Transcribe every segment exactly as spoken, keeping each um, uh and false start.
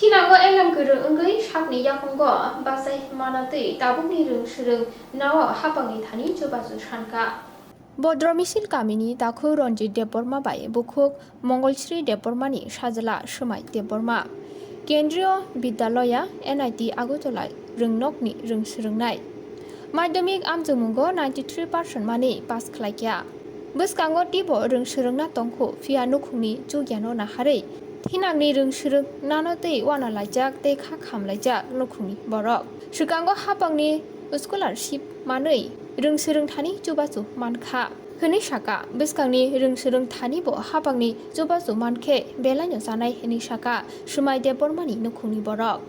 Thinango elem kwrwng wngwi sakni yakungo bachai manatwi tabukni rwng swrwng nao hapangni thani chubachu sankha. Bodromisil kamini takhuk Ranjit Debbarma bai bukhuk Mongolsri Debbarmani sajla Swmai Debbarma. Kendriyo Bidyalaya N I T Agartala rwngnokni rwng swrwngnai. Madhyamik amchukmungo ninety three percent manwi pass khlaikha. Bwskango teibo rwng swrwngna tongkhu, phiya nukhungni chugyano naharwi thinangni rwng swrwngnano tei uanalaijak tei kha khamlaijak nukhungni borok. Swkango hapangni scholarship manwi rwng swrwng thani chubachu mankha hwnwi sakha. Bwskangni rwng swrwng thani bo hapangni chubachu mankhe belaino chanai hwnwi sakha Swmai Debbarmani nukhungni borok.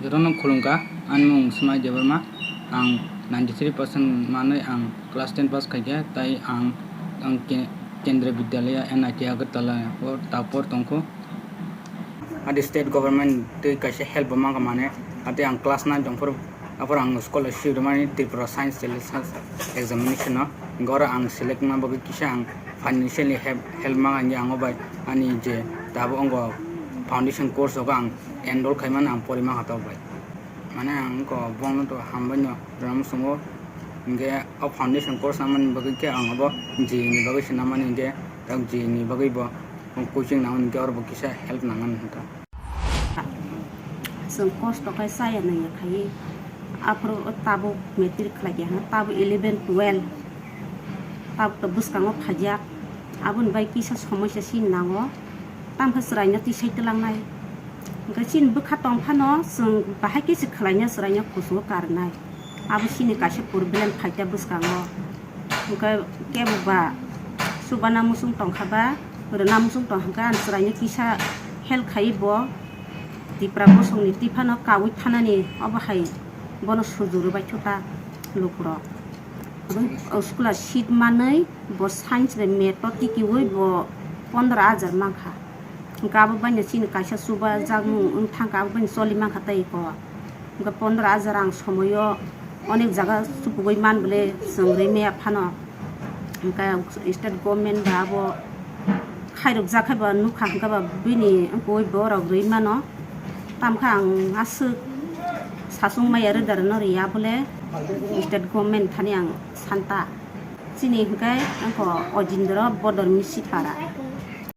Jotono khulumkha, ani mung Swmai Debbarma, ang ninety three percent manwi ang class ten pass khaikha, tai ang, ang ke-, Kendriya Bidyalaya N I T Agartala o tapor tongkho. Adi state government twi kaisa help bo mankha mane, adi ang class nine tongphuru, aphuru ang scholarship rwmani Tripura Science Selection Examination no, goro ang select wngma bagwi kisa ang financially help, help mangani ang obai ani je tabuk ongo foundation course ogo ang enroll khaimani ang pori mankha tok bai. Mane ang ko bono to hambai no rwna muchungo, hinkhe o foundation course namani bagwi khe ang abo J E E ni bagwi se namani hinkhe tak J E E ni bagwi bo coaching nangmani hinkhe oro bo kisa help nangmani hinta. Chwng kosto khe chaya nangya khai. Aphuru o tabuk matric khlai kha, tabuk eleven, twelve. Tabuk to bwskango phaijak. Aboni bai kisa somosya chini nango. Tamo khe chwraino tisai twlangnai. Hwnkhe chini bwkha tong phano chwng bahai khe se khlaina chwraino kuchugo karnai. Abo chini kaisa problem phaikha bwskango. Hwnkhe kebo ba chubana muchung tongkha ba, rwna muchung tongkha khe ang chwraino kisa help khai bo. Tipra bosongni tiphano kaui thanani obo hai bono sujuru bai khe ta lukurok. School-o seat manwi bo science bai math-o tikiui bo pondro hajar mankha. Hwnkhe abo baino chini kaisa chubajakmung wng thangkha, abo baino choli mankha tei ko. Hwnkhe pondro hajar ang somoio onek jaga chupugui man bole chwng rwi maya phano. Hwnkhe state government ba abo khairokjak khai ba nukha, hwnkhe ba bini wngkui borok rwi mano. Tamkhe ang aswk sachung maya rwda rwno rwya bole state government thani ang santa. Chini hwnkhe wngkha Ojindro Bodor Misipara.